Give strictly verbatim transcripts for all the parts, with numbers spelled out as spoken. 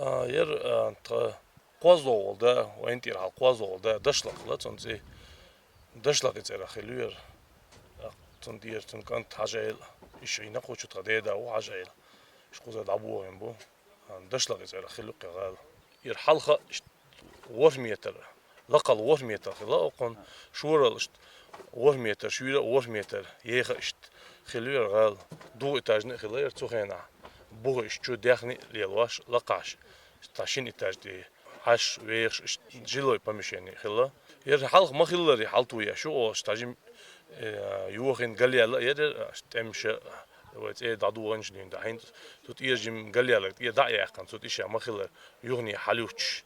А, ер, а, тха кхозлагӀа вола да, вайна тӀера хьалха кхозлагӀа вола да, Дашлакъ хилла цун цӀи. Дашлакъий цӀерах хилла ер. А, цун тӀера цун кӀант Хьажа-Ӏаьла, ишта Ӏийна кху чу тха деда ву Хьажа-Ӏаьла. Ишта кхузара дӀабохийна бу. А, Дашлакъий цӀерах хилла кхы гӀала. Ер хьалха ишта ворхӀ метр, лакхал ворхӀ метр хилла окхун, шорал ишта ворхӀ метр, шуьйра ворхӀ метр, еха ишта хилла ер гӀала. ДугӀу этажни хилла ер цу хенахь. БухӀа ишта чу даьхни лелош, лакхаш, тха шина этаж тӀе Ӏаш, вехаш, ишта жилой помещение хилла. Ер хьалха ма хиллара, хьалтуя шу ош, тхажим, э, йохийна галъяьлла а яр, аш тӀемаша, вай цӀе дӀадугӀанча дийнахь, хӀинца цу тӀера жим галъяьлларг тӀера дӀа а яьккхина, цу тӀе ша ма хиллара, юхане хьалъютташ,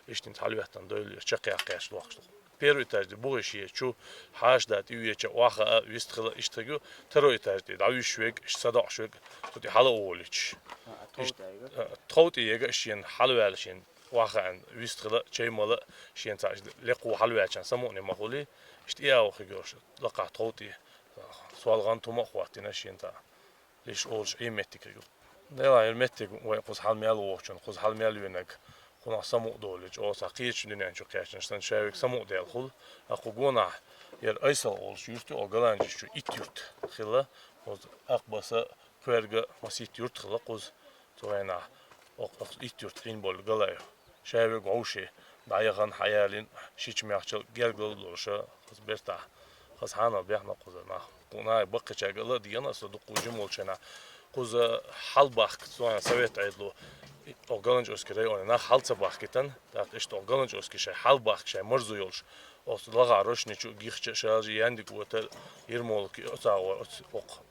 иштта хьалветтан дойла, чакхъяккха кхаьча лохкаш. Первый этаж тӀе бухӀа ше чу хьаша да тӀе веча, охьа а вист хила, иштта хиг ю, второй этаж тӀе дӀавуьйш вег, иштта садоӀуш вег, цу тӀе хьала а волуьйтуш. А, а тхов тӀе яга? Иштта, а, тхов тӀе яга, иштта шена хьалаваьлла шена. Ваха аьнна, вист хила, чай мала, шен цхьа лекхо хьалваьлча самукъане ма хули, иштта и а вахиг йолуш, лакхахь тхов тӀе, солгӀан тума а хӀоттийна шен цхьа, лиш олуш Ӏе меттиг хиг. Дела, ер меттиг вай кхуза хьала мел вохучун, кхуза хьала мел венаг, кхунах самукъа долуьйту, оцу кхечу дуьнен чу кхаьчнаш санна, шаверг самукъа дела хула, а кху гонахь, ер Айсал олуш юрт ю, о Галанчаш чу итт юрт хилла, оцу Акхбаса, Кхоьрга, масийтта юрт хилла кхуза, цу хенахь, окху итт юрт Ӏийна болу галай. Шаверг вовши, дӀаяхана, хьаялийна, шича мехчал гергал а долуша, хаза бертахь, хаза хьанал бехна кхуза нах. Кху нах баккхичаьрга ала а дийна, аса дуккха жима волчу хенахь. Кхуза хьалбахка, цу хенахь совет Ӏедало, окху Галанчоски районе нах хьал ца бахкийтина, тӀаккха иштта окху Галанчоски шайн хьалбахка, шайн марзо йолуш, оцу лагӀа рушничу гихча шалжи яндиг вата, Ермолки оцагӀор оцу окху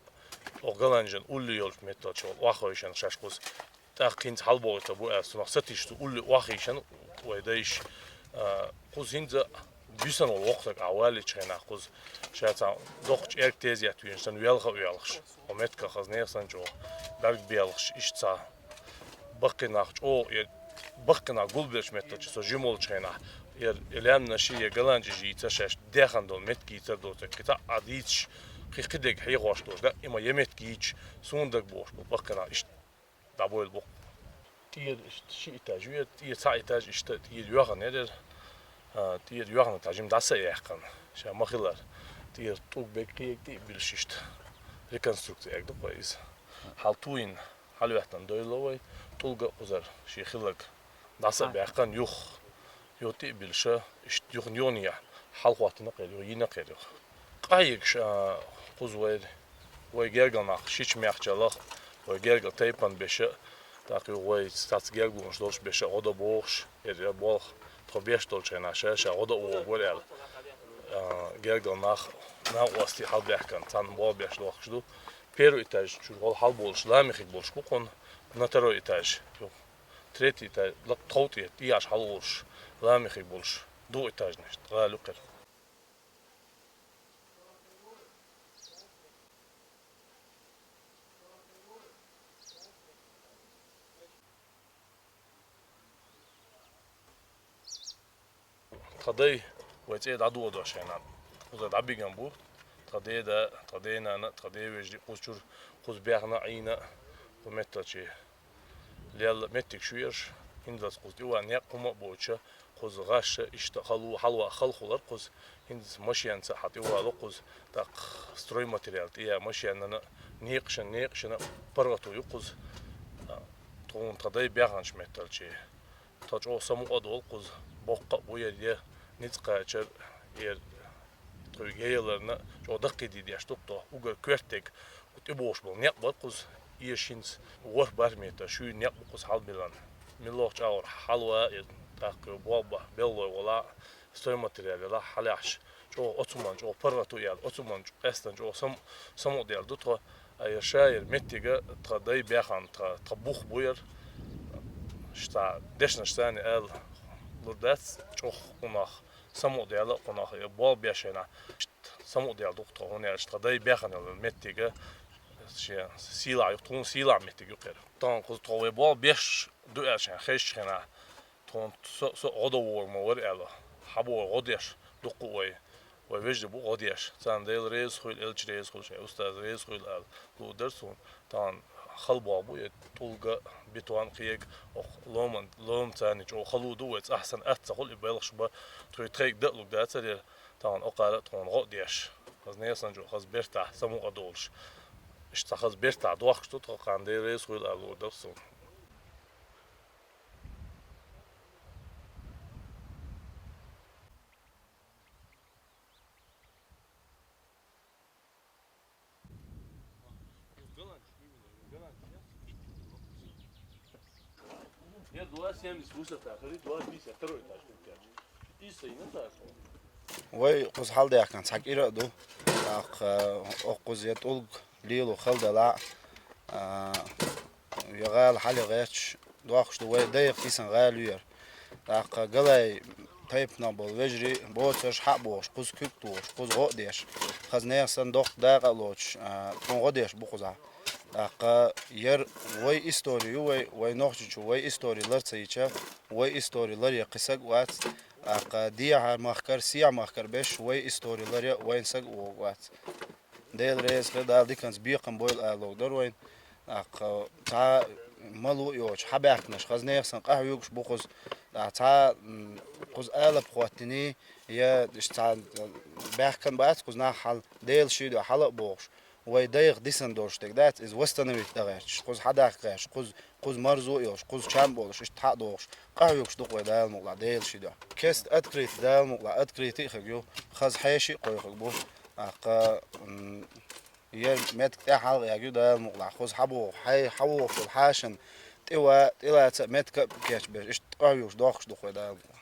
Оха Галанчан улле йолчу метталчу охьахевшина шаьш кхуза. ТӀаккха хӀинца хьалабохуьйтур бу аьлла, цунах сатийсаш цу улле охьайийшина вай дайша. А, кхуза хӀинца буьйсанна волу воккха стаг ахь валличу хенахь кхуза. Ша цхьа доккхачу эрга тезет вийна санна, велха а воьлхуш. Хьо меттигах хаза нехан санна чӀогӀа. БӀаьрг белхаш, иштта цхьа. Баккхий нах чӀогӀа, э, баккхий нах гулбеллачу метталчу со жима волчу хенахь, э, э, лаьмнаши, э, галанчаши йийца шаьш дехна долу меттиг йийцар доцург, кхин цхьа а дийцаш, кхин кхидерг хьехош долуш, да, и ма е меттиг йийцаш, суна дага бохуш болу баккхий нах иштта дӀабойла бу. ТӀера иштта ши этаж вера, тӀера цхьа этаж иштта тӀера йоьхна яра, а, тӀера йоьхна тхьажим дӀаса а яьккхина, ша ма хилара. ТӀера тӀулг бег кхега тӀе а буьлуш иштта реконструкция эгна ду-кх вай иза. Хьал туйна. Хьалаветтан дойла вай, тӀулга а кхузара шен хилларг дӀаса а баьккхина юха, юха тӀе а буьлуша, иштта юхана юханехьа хьалахӀоттийна кхера юха, йийна кхера юха. Къахьегаш, а, кхуза вай, вай гергал нах шича мехчаллах, вай гергал тайпана беша, тӀаккха юха вай цац гергалонаш долуш беша гӀо дан бохуш, яра болх тхо беш долчу хенахь ша, ша гӀо дан а вогӀур аьлла. А, гергал нах, накъостий хьалабаьхкина, царна болх беш лохкуш ду. Первый этаж чуьра гӀолла хьалаболуш, ламехиг болуш бу кхунна, на второй этаж. Юха третий этаж, лакха тхов тӀе, тӀехьаш хьалаволуш, ламехиг болуш, дукха этажнаш, гӀала юккхера. Тхан дай вай цӀе дӀадоладеш хенахь, кхуза дӀабигна бу. Тхан деда, тхан денана, тхан девежарий кхуза чуьра, кхуза баьхна а, Ӏийна а, кху метталчий лелла меттиг шу ерш, хӀинцалц кхуза тӀе ван некъ хӀума а боцуша, кхуза гӀаш а, иштта хало, хьалаван хала хулар кхуза, хӀинца машенца хьан тӀе вало кхуза, тӀаккха стройматериал тӀе ян машенана, некъашна, некъашна паргӀато ю кхуза. Тхуна тхан дай баьхначу метталчий. Тхан чӀогӀа самукъа а долу кхуза, боккха а бу яра, я ницкъ кхачар, я тхуьга яларна, чӀогӀа даккхийдийр деш ду-кх тхо. Уггар коьртаниг, кху тӀебогӀуш болу некъ бара кхуза, эшинца ворхӀ бархӀ метр шуьйра некъ бу кхуза хьалабиллина. Милла чӀагӀар хьалава, я тӀаккха болх бан беллой вала, стройматериал яла хьалаьхьаш, чӀогӀа оцу хӀуманна чӀогӀа паргӀато яьлла, оцу хӀуманна чӀогӀа къаьстина чӀогӀа сам-, самукъадаьлла ду тхо. А я ша яра меттига тхан дай баьхна, тхан, тхан бух бу яра. Ша дешнаш санна аьлла лур дац, чӀогӀа кхунах самукъадаьлла, кхунах я болх беш хенахь, самукъадаьлла ду-кх тхо, хӀунда аьлча тхан дай баьхна йолу меттига шен сийлахь ю, тхуна сийлахь меттиг ю-кх яра. Тахана кхуза тхо вай болх беш Ду аьлча хезача хенахь, тхуна со, со гӀо дан вогӀур ма вара аьлла, хьабогӀу гӀо деш дуккха а вай, вай вежарий бу гӀо деш. Царна Дела реза хуйла, элча реза хуйла, шайн устаз реза хуйла аьлла луъур дара суна. Тахана хала бохь бу, я тӀулга, бетон, кхега, оха ломан, лома царна чӀогӀа хала ду вай, цӀахь санна атта ца хуьлу и белхаш бан, тхоьга тхайга дан а луг дацара, тахана окхара а тхуна гӀо а деш. Хаза нехан санна чӀогӀа хаза бертахь самукъа долуш. Иштта цхьа хаза бертахь дохкуш ду тхо, кхана Дела реза хуйла аьлла луъур дара суна. Я два семьдесят высота, смотри, два пятьдесят, второй этаж, пять. И стоит на так. Вай кхуза хьалдаьхкина цхьа кӀира а ду. ТӀаккха, э, окхуза я тӀулг лело хала делахь а, а, я гӀала хьале гӀерташ дохкуш ду вай дайх кисан гӀала юьйр. ТӀаккха галай тайпанах болу вежарий боцурш хьа а бохуш, кхуза куьг а тухуш, кхуза гӀо а деш, хаза нехан санна доккха дакъа а лоцуш, а, тхуна гӀо деш бу кхузахь. ТӀаккха яр вай истори ю вай, вай Нохчийчу вай истори лар ца йича, вай истори лар я кхин саг а вац. ТӀаккха дехьара махкара, сехьа махкара беш вай истори лар я вайн саг а вогӀу вац. Дела реза хир, Дала диканца бекхам бойла ала луг дара вайна. ТӀаккха цхьа мало а йоцуш, хьабаьхкинарш хаза нехан санна къахьоьгуш бу кхуза. ТӀаккха цхьа, м, кхуза алапа хӀоттиний, я иштта цхьа баьхкина бац кхуза нах хьал, Дела ший дуьхьа хьала а бохуш. Вай дайх дисан долуш дерг дац, иза восстановить дан гӀерташ, кхуза хьадаккха гӀерташ, кхуза, кхуза марзо а йолуш, кхуза чам а болуш, иштта хьа а дохуш, къахьоьгуш ду-кх вай Дала мукъалахь, Дела ший дуьхьа. Кеста открытый Дала мукъалахь, открытый а хиг ю, хаза хьеший а кхойкхиг бу. ТӀаккха, м, Ер метка тӀаьхьа хьалха ю Дала мукъалахь. Кхуза хьабогӀу, хьай, хьавогӀуш волу хьашана тӀе ва-, тӀелаца а метка а кечбеш, иштта къахьоьгуш дохкуш ду-кх вай Дала мукъалахь.